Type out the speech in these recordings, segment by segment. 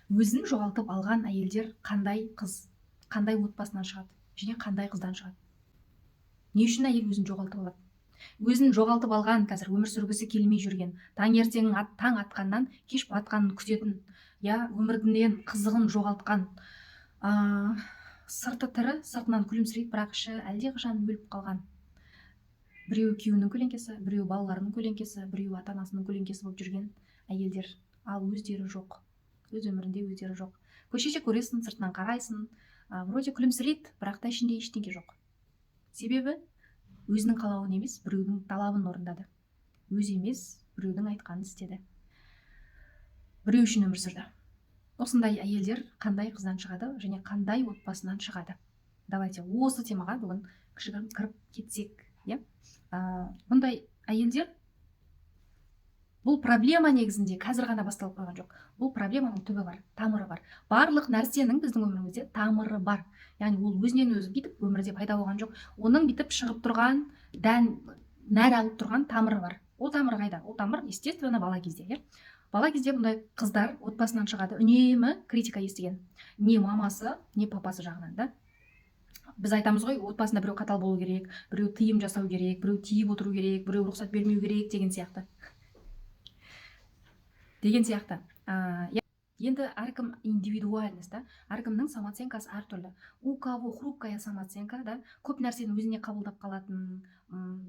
Өзін жоғалтып алған әйелдер қандай қыз, қандай отбасынан шығады және қандай қыздан шығады? Не үшін әйел өзін жоғалтып алады? Өзін жоғалтып алған, қазір өмір сүргісі келмей жүрген, таңертең таң атқаннан кеш батқанын күтетін, иә, өмірден қызығын жоғалтқан, сырты тірі, сыртынан күлімсірейді, бірақ іші әлдеқашан өліп қалған. Біреуі күйеуінің көлеңкесі, біреуі балаларының көлеңкесі, біреуі ата анасының көлеңкесі болып жүрген әйелдер. Ал өздері жоқ, өз өмірінде өздері жоқ. Көшеде көресің, сыртынан қарайсың, вроде күлімсірейді, бірақ та ішінде ештеңе жоқ. Себебі өзінің қалауын емес, біреудің талабын орындады, өзі емес, біреудің айтқанын істеді, біреу үшін өмір сүрді. Осындай әйелдер қандай қыздан шығады және қандай отбасынан шығады? Давайте осы темаға бүгін кішігірім кіріп кетсек, иә. Бұндай әйелдер, бұл проблема негізінде қазір ғана басталып қойған жоқ. Бұл проблеманың түбі бар, тамыры бар. Барлық нәрсенің біздің өмірімізде тамыры бар, яғни ол өзінен өзі бүйтіп өмірде пайда болған жоқ. Оның бүйтіп шығып тұрған, дән нәр алып тұрған тамыры бар. Ол тамыр қайда? Ол тамыр, естественно, бала кезде, иә. Бала кезде бұндай қыздар отбасынан шығады, үнемі критика естіген, не мамасы, не папасы жағынан да. Біз айтамыз ғой, отбасында біреу қатал болу керек, біреу тыйым жасау керек, біреу тиіп отыру керек, біреу рұқсат бермеу керек деген сияқты, деген сияқты. Енді әркім индивидуальность да, әркімнің самооценкасы әртүрлі. У кого хрупкая самооценка да, көп нәрсені өзіне қабылдап қалатын,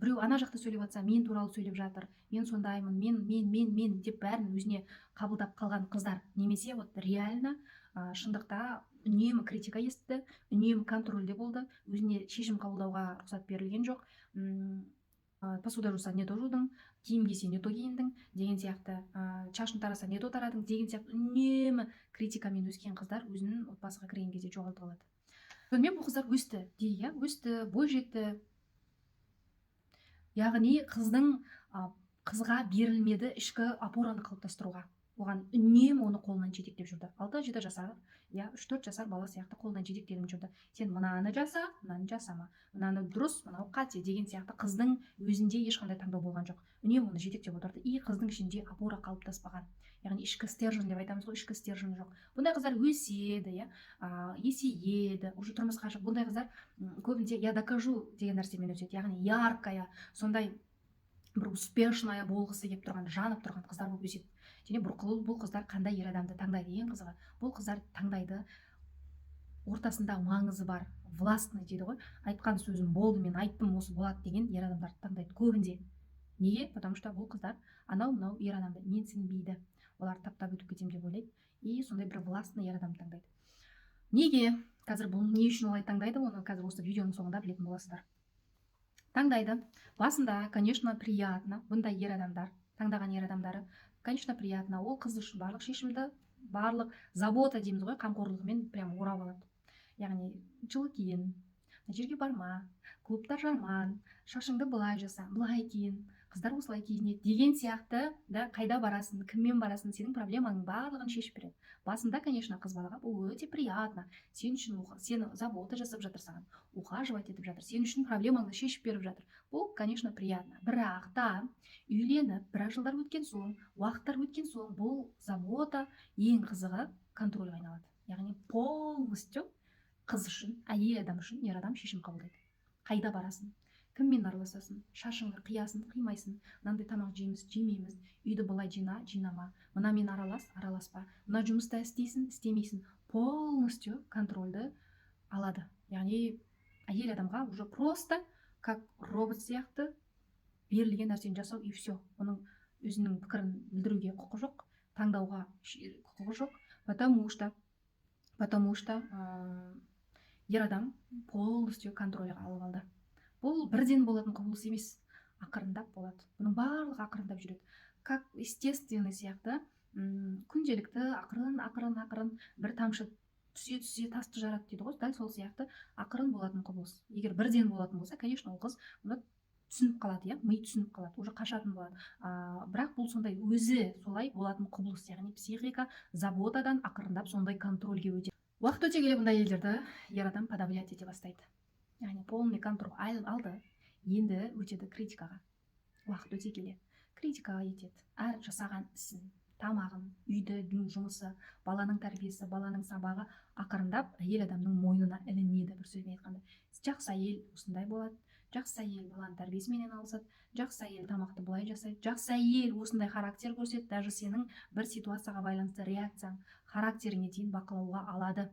біреу ана жақта сөйлеп жатса, мен туралы сөйлеп жатыр, мен сондаймын, мен, мен, мен, мен деп бәрін өзіне қабылдап қалған қыздар немесе вот реально, шындықта үнемі критика естіді, үнемі контрольде болды, өзіне шешім қабылдауға рұқсат берілген жоқ. Посуда жуса, не то жудың, киім кисе, не то киіндің деген сияқты, шашын тараса, не то тарадың деген сияқты үнемі критикамен өскен қыздар өзінің отбасыға кірген кезде жоғалтып алады. Сонымен, бұл қыздар өсті дейік, иә, өсті, бой жетті. Яғни қыздың, қызға берілмеді ішкі опораны қалыптастыруға. Оған үнемі оны қолынан жетектеп жүрді. 6-7 жасар, иә, 3-4 жасар бала сияқты қолынан жетектеліп жүрді. Сен мынаны жаса, мынаны жасама, мынаны дұрыс, мынау қате деген сияқты. Қыздың өзінде ешқандай таңдау болған жоқ, үнемі оны жетектеп отырды. И қыздың ішінде опора қалыптаспаған, яғни ішкі стержень деп айтамыз ғой, ішкі стержень жоқ. Бұндай қыздар өседі, иә, есейеді, уже тұрмысқа шығып, бұндай қыздар көбінде «я докажу» деген нәрсемен өседі, яғни яркая, сондай бір успешная болғысы келіп тұрған, жанып тұрған қыздар болып өседі. Және бұл қыздар қандай ер адамды таңдайды? Ең қызығы, бұл қыздар таңдайды ортасында маңызы бар, властный дейді ғой, айтқан сөзім болды, мен айттым, осы болады деген ер адамдарды таңдайды көбінде. Неге? Потому что бұл қыздар анау мынау ер адамды менсінбейді, олар таптап өтіп кетемін деп ойлайды. И сондай бір властный ер адамды таңдайды. Неге? Қазір бұл не үшін олай таңдайды, оны қазір осы видеоның соңында білетін боласыздар. Таңдайды. Басында, конечно, приятно. Бұндай ер адамдар таңдаған ер адамдары, конечно, приятно. Ол қыз үшін барлық шешімді, барлық забота дейміз ғой, қамқорлығымен прям орап алады. Яғни жылы киін, мына жерге барма, клубтар жаман, шашыңды былай жаса, былай киін, қыздар осылай киінеді деген сияқты да, қайда барасың, кіммен барасың, сенің проблемаңның барлығын шешіп береді. Басында, конечно, қыз балаға бұл өте приятно. Сен үшін, сені забота жасап жатыр, саған ухаживать етіп жатыр, сен үшін проблемаңды шешіп беріп жатыр. Бұл, конечно, приятно. Бірақ та үйленіп, біраз жылдар өткен соң, уақыттар өткен соң, бұл забота, ең қызығы, контрольға айналады. Яғни полностью қыз үшін, әйел адам үшін ер адам шешім қабылдайды: қайда барасың, кіммен араласасың, шашыңды қиясың, қимайсың, мынандай тамақ жейміз, жемейміз, үйді былай жина, жинама, мынамен аралас, араласпа, мына жұмыста істейсің, істемейсің. Полностью контрольді алады. Яғни әйел адамға уже просто как робот сияқты берілген нәрсені жасау, и все. Оның өзінің пікірін білдіруге құқы жоқ, таңдауға құқығы жоқ, потому что ер адам полностью контрольға алып алды. Бұл бірден болатын құбылыс емес, ақырындап болады. Бұның барлығы ақырындап жүреді, как естественный сияқты, күнделікті ақырын, ақырын, ақырын, бір тамшы түсе түсе тасты жарады дейді ғой, дәл сол сияқты ақырын болатын құбылыс. Егер бірден болатын болса, конечно, ол қыз мұны түсініп қалады, иә, ми түсініп қалады, уже қашатын болады. Бірақ бұл сондай өзі солай болатын құбылыс, яғни психика заботадан ақырындап сондай контрольге өтеді. Уақыт өте келе бұндай әйелдерді ер адам подавлять ете бастайды, яғни полный контроль алды. Енді өтеді критикаға. Уақыт өте келе критикаға етеді әр жасаған ісін. Тамағын, үйдің жұмысы, баланың тәрбиесі, баланың сабағы ақырындап әйел адамның мойнына ілінеді. Бір сөзбен айтқанда, жақсы әйел осындай болады, жақсы әйел баланың тәрбиесімен айналысады, жақсы әйел тамақты былай жасайды, жақсы әйел осындай характер көрсетеді. Даже сенің бір ситуацияға байланысты реакцияң, характеріңе дейін бақылауға алады.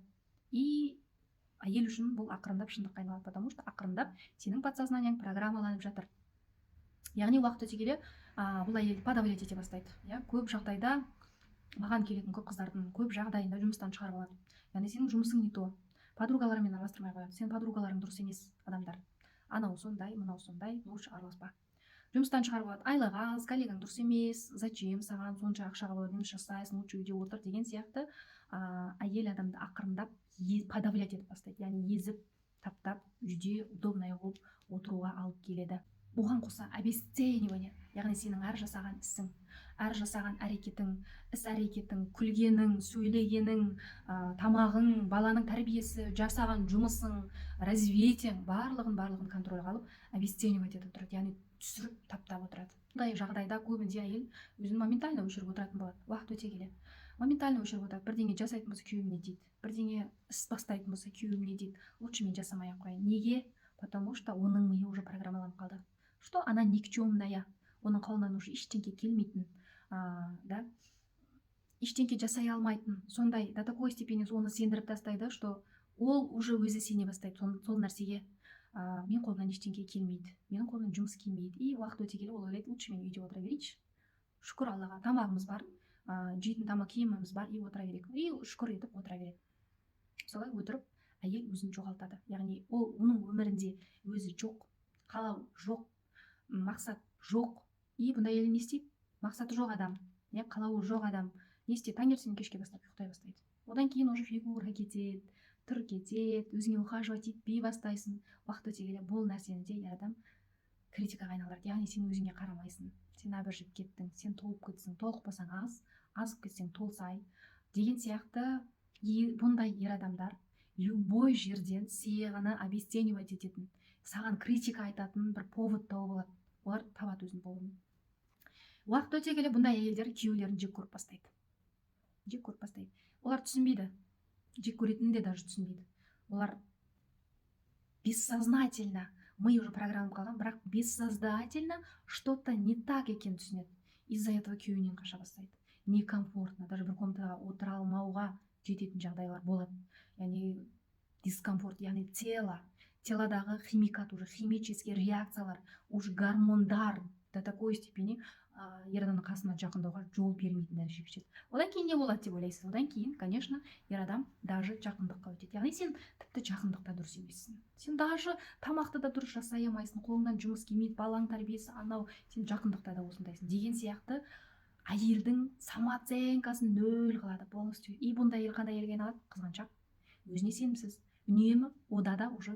И әйел үшін бұл ақырындап шындыққа айналады, потому что ақырындап сенің подсознанияң программаланып жатыр. Яғни уақыт өте келе бұл әйел подавлять ете бастайды, иә. Көп жағдайда маған келетін көп қыздардың көп жағдайында жұмыстан шығарып алады, яғни сенің жұмысың не то, подругаларыңмен араластырмай қояды. Сенің подругаларың дұрыс емес адамдар, анау сондай, мынау сондай, лучше араласпа. Жұмыстан шығарып алады: айлығы аз, коллегаң дұрыс емес, зачем саған сонша ақшаға болады жұмыс жасайсың, лучше үйде отыр деген сияқты. Әйел адамды ақырындап подавлять етіп бастайды, яғни езіп, таптап, үйде удобный болып отыруға алып келеді. Оған қоса обесценивание, яғни сенің әр жасаған ісің, әр жасаған әрекетің, іс әрекетің, күлгенің, сөйлегенің, тамағың, баланың тәрбиесі, жасаған жұмысың, развитиең, барлығын, барлығын контрольға алып, обесценивать етіп отырады, яғни түсіріп, таптап отырады. Бұндай жағдайда көбінде әйел өзін моментально өшіріп отыратын болады. Уақыт өте келе моментально өшіріп отырады. Бірдеңе жасайтын болса, күйеуім не дейді, бірдеңе іс бастайтын болса, күйеуім не дейді, лучше мен жасамай ақ қояйын. Неге? Потому что оның миы уже программаланып қалды, что она никчемная, оның қолынан уже ештеңке келмейтін, да, ештеңке жасай алмайтын. Сондай до такой степени оны сендіріп тастайды, что ол уже өзі сене бастайды сол нәрсеге: мен қолымнан ештеңке келмейді, менің қолымнан жұмыс келмейді. И уақыт өте келе ол ойлайды: лучше мен үйде отыра берейінші, шүкір Аллаға, тамағымыз бар, жейтін тамақ, киіміміз бар, и отыра берейік. И шүкір етіп отыра береді. Солай отырып әйел өзін жоғалтады, яғни ол оның өмірінде өзі жоқ, қалау жоқ, мақсат жоқ. И бұндай әйел не істейді? Мақсаты жоқ адам, иә, қалауы жоқ адам не істейді? Таңертеңнен кешке бастап ұйықтай бастайды. Одан кейін уже фигура кетеді, түр кетеді, өзіңе ухаживать етпей бастайсың. Уақыт өте келе бұл нәрсені де ер адам критикаға айналдырады, яғни сен өзіңе қарамайсың, сен әбіржіп кеттің, сен толып кетсің, толықпасаң аз, азып кетсең толсай деген сияқты. И бұндай ер адамдар любой жерден сені обесценивать ететін, саған критика айтатын бір повод тауып алады. Олар табады өзінің поводын. Уақыт өте келе бұндай әйелдер күйеулерін жек көріп бастайды, жек көріп бастайды. Олар түсінбейді, жек көретінін де даже түсінбейді. Олар бессознательно, ми уже программа қалған, бірақ бессознательно что то не так екенін түсінеді. Из за этого күйеуінен қаша бастайды, некомфортно, даже бір комнатаға отыра алмауға жететін жағдайлар болады. Яғни дискомфорт, яғни тело, телодағы химикат, уже химический реакциялар, уже гормондар до такой степени ер адамның қасына жақындауға жол бермейтін дәрежеге жетеді. Одан кейін не болады деп ойлайсыз? Одан кейін, конечно, ер адам даже жақындыққа өтеді, яғни сен тіпті жақындықта дұрыс емессің, сен даже тамақты да дұрыс жасай алмайсың, қолыңнан жұмыс келмейді, балаң тәрбиесі анау, сен жақындықта да осындайсың деген сияқты. Әйелдің самооценкасын нөл қылады полностью. И бұндай әйел қандай әйелге айналады? Қызғаншақ, өзіне сенімсіз, үнемі ода да уже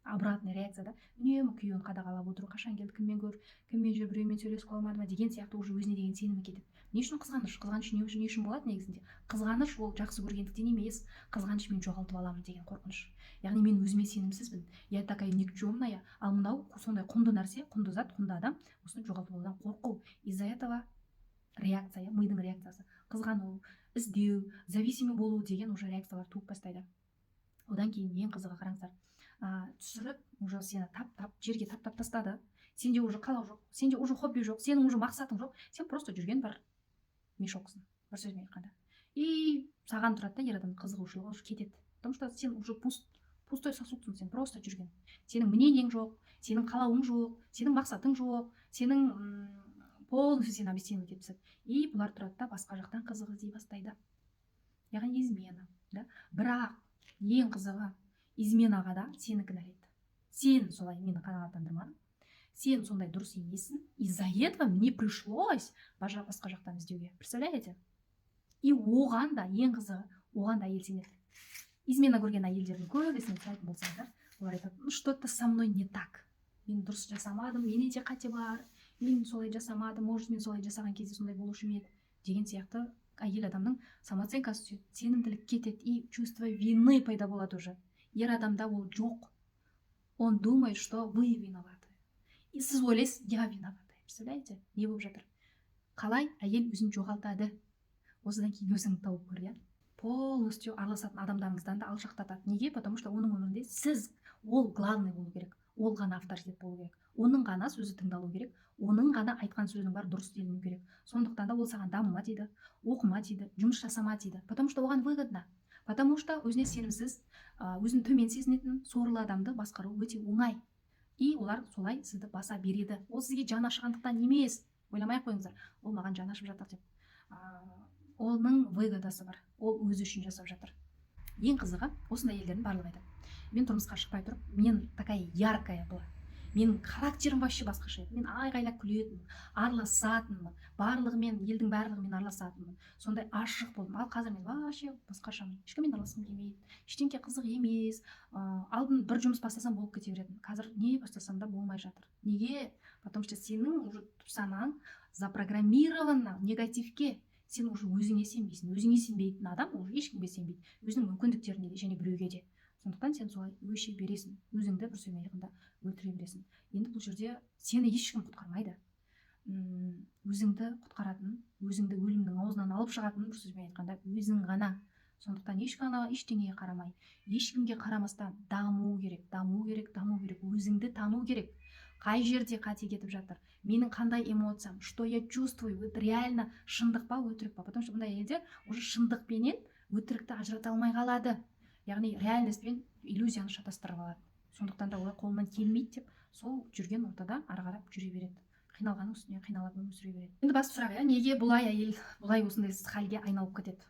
обратный реакция да, үнемі күйеуін қадағалап отыру: қашан келді, кіммен көр, кіммен жүр, біреумен сөйлесіп қалмады ма деген сияқты. Уже өзіне деген сенімі кетеді. Не үшін қызғаныш? Қызғаныш не үшін болады негізінде? Қызғаныш ол жақсы көргендіктен емес. Қызғаныш — мен жоғалтып аламын деген қорқыныш, яғни мен өзіме сенімсізбін, я такая никчемная, ал мынау сондай құнды нәрсе, құнды зат, құнды адам, осыны жоғалтып алудан қорқу. Из за этого реакция, иә, мидың реакциясы қызғану, іздеу, зависимый болу деген уже реакциялар туып бастайды. Одан кейін ең қызығы, қараңыздар, түсіріп, уже сені таптап, жерге таптап тастады. Сенде уже қалау жоқ, сенде уже хобби жоқ, сенің уже мақсатың жоқ, сен просто жүрген бір мешоксың, бір сөзбен айтқанда. И саған тұрады да ер адамның қызығушылығы уже кетеді, потому что сен уже пустой сосудсың, сен просто жүрген, сенің мнениең жоқ, сенің қалауың жоқ, сенің мақсатың жоқ, сенің полностью сені обесценивать етіп тастады. И бұлар тұрады да, басқа жақтан қызық іздей бастайды, яғни измена да. Бірақ ең қызығы, изменаға да сені кінәлайды: сен солай мені қанағаттандырмадың, сен сондай дұрыс емессің, из за этого мне пришлось басқа жақтан іздеуге. Представляете? И оған да, ең қызығы, оған да әйел сенеді. Измена көрген әйелдердің көбісінен сұрайтын болсаңыздар, олар айтады: «Ну, что то со мной не так, мен дұрыс жасамадым, менде де қате бар, мен солай жасамадым, может, мен солай жасаған кезде сондай болушы ма еді» деген сияқты. Әйел адамның самооценкасы түседі, сенімділік кетеді и чувство вины пайда болады. Уже ер адамда ол жоқ, он думает, что вы виноваты, и сіз ойлайсыз: я виновата. Представляете, не болып жатыр? Қалай әйел өзін жоғалтады? Осыдан кейін өзің тауып көр, иә. Полностью араласатын адамдарыңыздан да алшақтатады. Неге? Потому что оның өмірінде сіз, ол главный болу керек, ол ғана авторитет болу керек, оның ғана сөзі тыңдалу керек, оның ғана айтқан сөзінің бәрі дұрыс деліну керек. Сондықтан да ол саған дамыма дейді, оқыма дейді, жұмыс жасама дейді, потому что оған выгодно, потому что өзіне сенімсіз, өзін төмен сезінетін сорлы адамды басқару өте оңай. И олар солай сізді баса береді. Ол сізге жаны ашығандықтан емес, ойламай ақ қойыңыздар, ол маған жаны ашып жатыр деп. Оның выгодасы бар, ол өзі үшін жасап жатыр. Ең қызығы, осындай әйелдердің барлығы айтады: «Мен тұрмысқа шықпай тұрып, мен такая яркая была, менің характерім вообще басқаша еді, мен айғайлап күлетінмін, араласатынмын барлығымен, елдің барлығымен араласатынмын, сондай ашық болдым. Ал қазір мен вообще басқашамын, ешкіммен араласқым келмейді, ештеңке қызық емес. Алдын бір жұмыс бастасам, болып кете беретін, қазір не бастасам да, болмай жатыр». Неге? Потому что сенің уже санаң запрограммировано негативке, сен уже өзіңе сенбейсің. Өзіңе сенбейтін адам уже ешкімге сенбейді, өзінің мүмкіндіктеріне де және біреуге де. Сондықтан сен солай өше бересің, өзіңді бір сөзбен айтқанда өлтіре бересің. Енді бұл жерде сені ешкім құтқармайды. Өзіңді құтқаратын, өзіңді өлімнің аузынан алып шығатын, бір сөзбен айтқанда, өзің ғана. Сондықтан ешқандай ештеңеге қарамай, ешкімге қарамастан даму керек, даму керек, даму керек, өзіңді тану керек: қай жерде қате кетіп жатыр, менің қандай эмоциям, что я чувствую, это реально шындық па, өтірік па? Потому что бұндай әйелдер уже шындықпенен өтірікті ажырата алмай қалады, яғни реальность пен иллюзияны шатастырып алады. Сондықтан да олар қолынан келмейді деп, сол жүрген ортада ары қарап жүре береді, қиналғанның үстіне қиналып өмір сүре береді. Енді басты сұрақ, иә: неге бұлай әйел бұлай осындай халге айналып кетеді,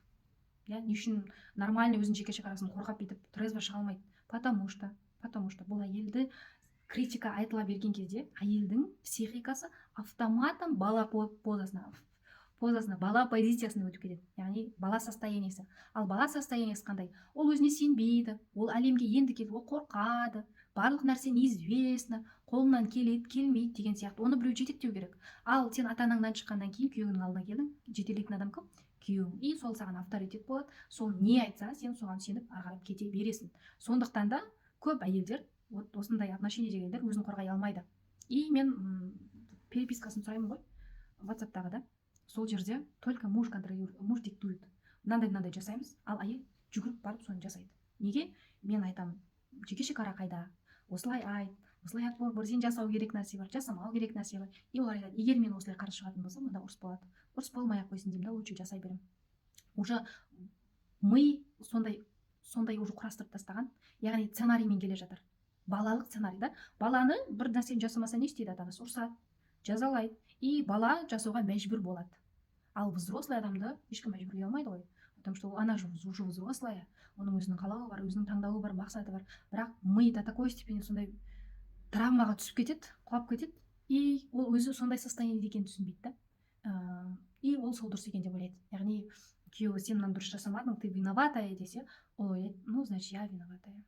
иә? Не үшін нормальный өзінің жеке шекарасын қорғап, бүйтіп трезво шыға алмайды? Потому что бұл әйелді критика айтыла берген кезде әйелдің психикасы автоматом бала позасына, бала позициясына өтіп кетеді, яғни бала состояниесі. Ал бала состояниесі қандай? Ол өзіне сенбейді, ол әлемге енді келді, ол қорқады, барлық нәрсе неизвестно, қолынан келеді, келмейді деген сияқты. Оны біреу жетектеу керек. Ал сен ата анаңнан шыққаннан кейін күйеуіңнің алдына келдің. Жетелейтін адам кім? Күйеуің. И сол саған авторитет болады, сол не айтса, сен соған сеніп, ары қарап кете бересің. Сондықтан да көп әйелдер, вот осындай отношениедегі әйелдер өзін қорғай алмайды. И мен перепискасын сұраймын ғой ватсаптағы да, сол жерде только муж контролирует, муж диктует: мынандай, мынандай жасаймыз. Ал әйел жүгіріп барып соны жасайды. Неге? Мен айтамын: «Жеке шекара қайда? Осылай айт, осылай отпор бар, сен жасау керек нәрсе бар, жасамау керек нәрсе бар». И олар айтады: «Егер мен осылай қарсы шығатын болсам, онда ұрыс болады, ұрыс болмай ақ қойсын деймін да, лучше жасай беремін». Уже ми сондай уже құрастырып тастаған, яғни сценариймен келе жатыр, балалық сценарий да. Баланы бір нәрсені жасамаса, не істейді ата анасы? Ұрсады, жазалайды, и бала жасауға мәжбүр болады. Ал взрослый адамды ешкім мәжбүрлей алмайды ғой, потому что ол, она же уже взрослая, оның өзінің қалауы бар, өзінің таңдауы бар, мақсаты бар. Бірақ ми до такой степени сондай травмаға түсіп кетеді, құлап кетеді, и ол өзі сондай состояниеде екенін түсінбейді да. И ол сол дұрыс екен деп ойлайды. Яғни күйеуі: «Сен мынаны дұрыс жасамадың, ты виноватая», — десе, ол ойлайды: «Ну, значит, я виноватая».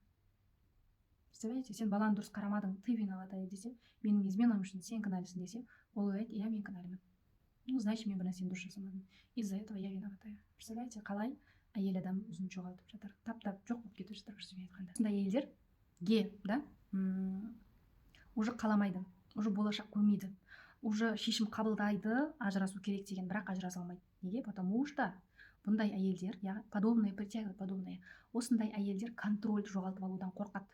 Представляете, «Сен баланы дұрыс қарамадың, ты виноватая» десе, «Менің изменам үшін сен кінәлісің» десе, ол ойлайды: «Иә, мен кінәлімін, ну, значит, мен бір нәрсені дұрыс жасамадым, из за этого я виноватая». Представляете, қалай әйел адам өзін жоғалтып жатыр, таптап жоқ болып кетіп жатыр, бір сөзбен айтқанда. Осындай әйелдерге да уже қаламайды, уже болашақ көрмейді, уже шешім қабылдайды ажырасу керек деген, бірақ ажыраса алмайды. Неге? Потому что бұндай әйелдер, иә, подобное притягивает подобное. Осындай әйелдер контрольді жоғалтып алудан қорқады.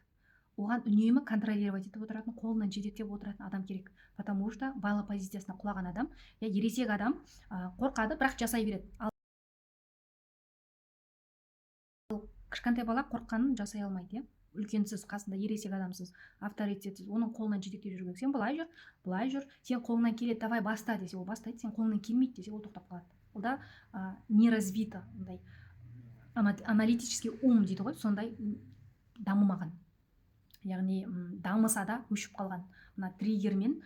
Оған үнемі контролировать етіп отыратын, қолынан жетектеп отыратын адам керек, потому что бала позициясына құлаған адам, иә, ересек адам қорқады, бірақ жасай береді. Ал кішкентай бала қорыққанын жасай алмайды, иә. Үлкенсіз, қасында ересек адамсыз, авторитетсіз оның қолынан жетектеп жүру керек. «Сен былай жүр, былай жүр, сен қолыңнан келеді, давай баста» десе, ол бастайды. «Сен қолыңнан келмейді» десе, ол тоқтап қалады. Ол да не развито, андай аналитический ум дейді ғой, сондай дамымаған, яғни дамыса да, өшіп қалған. Мына триггермен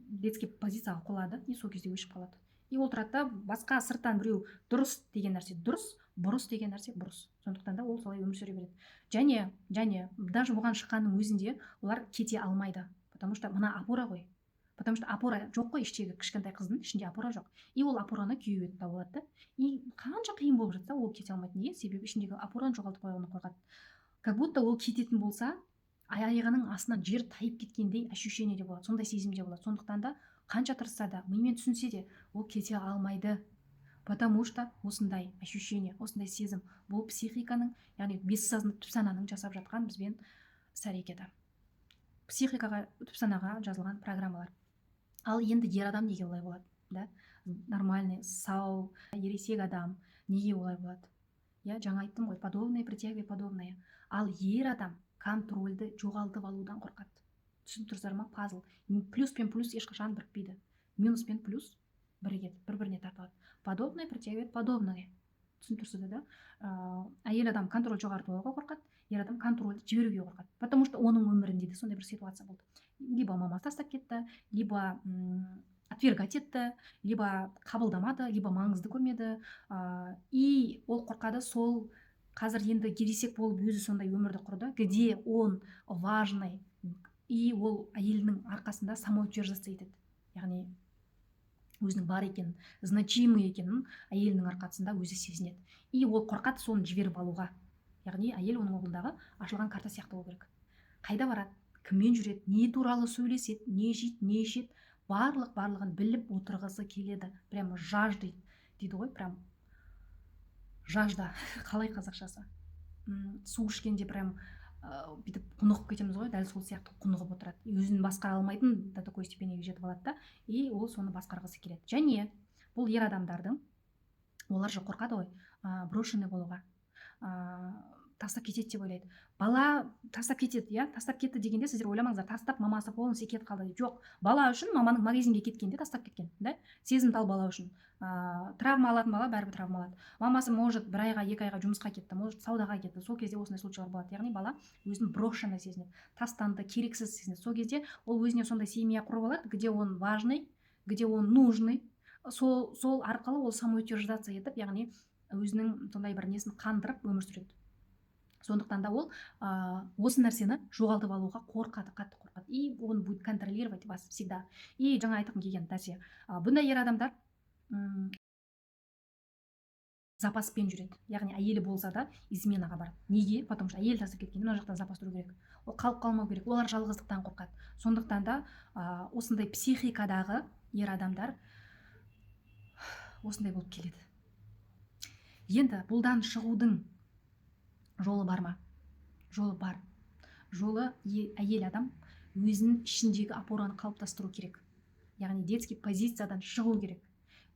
детский позицияға құлады, и сол кезде өшіп қалады. И ол тұрады да, басқа сырттан біреу дұрыс деген нәрсе дұрыс, бұрыс деген нәрсе бұрыс. Сондықтан да ол солай өмір сүре береді. Және даже бұған шыққанның өзінде олар кете алмайды, потому что мына опора ғой, потому что опора жоқ қой. Іштегі кішкентай қыздың ішінде опора жоқ, и ол опораны күйеуі тауып алады да. И қанша қиын болып жатса, ол кете алмайды. Неге? Себебі ішіндегі опораны жоғалтып қоюына қорқады. Как будто ол кететін болса, аяғының астынан жер тайып кеткендей ощущение де болады, сондай сезімде болады. Сондықтан да қанша тырысса да, мимен түсінсе де, ол кете алмайды. Потому что осындай ощущение, осындай сезім, бұл психиканың, яғни бессознательный, түп сананың жасап жатқан бізбен іс әрекеті, психикаға, түп санаға жазылған программалар. Ал енді ер адам неге олай болады да? Нормальный, сау, ересек адам неге олай болады? Иә, жаңа айттым ғой, подобное притягивает подобное. Ал ер адам контрольді жоғалтып алудан қорқады. Түсініп тұрсыздар ма? Пазл: плюс пен плюс ешқашан бірікпейді, минус пен плюс бірігеді, бір біріне тартылады. Подобное притягивает подобное. Түсініп тұрсыздар да? Әйел адам контроль жоғалтып алуға қорқады, ер адам контрольді жіберуге қорқады, потому что оның өмірінде де сондай бір ситуация болды: либо мамасы тастап кетті, либо отвергать етті, либо қабылдамады, либо маңызды көрмеді. И ол қорқады. Сол қазір енді ересек болып, өзі сондай өмірді құрды, где он важный, и ол әйелінің арқасында самоутверждаться етеді, яғни өзінің бар екенін, значимый екенін әйелінің арқасында өзі сезінеді. И ол қорқады соны жіберіп алуға. Яғни әйел оның қолындағы ашылған карта сияқты болу керек: қайда барады, кіммен жүреді, не туралы сөйлеседі, не жейді, не ішеді, барлығын біліп отырғысы келеді. Прямо жаждает дейді ғой, прям жажда, қалай қазақшасы? Су ішкенде прям бүйтіп құнығып кетеміз ғой, дәл сол сияқты құнығып отырады. Өзін басқара алмайтын до такой степени жетіп алады да, и ол соны басқарғысы келеді. Және бұл ер адамдардың, олар же қорқады ғой брошенный болуға, тастап кетеді деп ойлайды. Бала тастап кетеді, иә. Тастап кетті дегенде, сіздер ойламаңыздар, тастап, мамасы полностью кетіп қалды деп. Жоқ, бала үшін маманың магазинге кеткенде тастап кеткен да. Сезімтал бала үшін, травма алатын бала бәрібір травма алады. Мамасы, может, бір айға, 2 айға жұмысқа кетті, может, саудаға кетті, сол кезде осындай случайлар болады. Яғни бала өзін брошенный сезінеді, тастанды, керексіз сезінеді. Сол кезде ол өзіне сондай семья құрып алады, где он важный, где он нужный. Сол арқылы ол самоутверждаться етіп, яғни өзінің сондай бір несін қандырып өмір сүреді. Сондықтан да ол осы нәрсені жоғалтып алуға қорқады, қатты қорқады, и он будет контролировать вас всегда. И жаңа айтқым келген нәрсе: бұндай ер адамдар запаспен жүреді, яғни әйелі болса да, изменаға барады. Неге? Потому что әйел тастап кеткенде, мына жақта запас тұру керек, ол қалып қалмау керек. Олар жалғыздықтан қорқады. Сондықтан да осындай психикадағы ер адамдар осындай болып келеді. Енді бұлдан шығудың жолы бар ма? Жолы бар. Жолы: әйел адам өзінің ішіндегі опораны қалыптастыру керек, яғни детский позициядан шығу керек,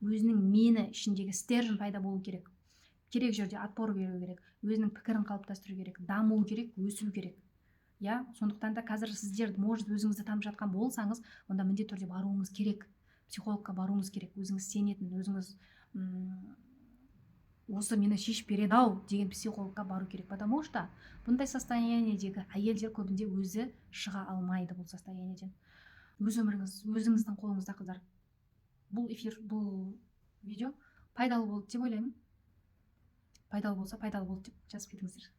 өзінің мені ішіндегі стержень пайда болу керек, керек жерде отпор беру керек, өзінің пікірін қалыптастыру керек, даму керек, өсу керек, иә. Сондықтан да қазір сіздер, может, өзіңізді танып жатқан болсаңыз, онда міндетті түрде баруыңыз керек, психологқа баруыңыз керек. Өзіңіз сенетін, өзіңіз осы мені шешіп береді ау деген психологқа бару керек, потому что бұндай состояниедегі әйелдер көбінде өзі шыға алмайды бұл состояниеден. Өз өміріңіз өзіңіздің қолыңызда, қыздар. Бұл эфир, бұл видео пайдалы болды деп ойлаймын. Пайдалы болса, «пайдалы болды» деп жазып кетіңіздер.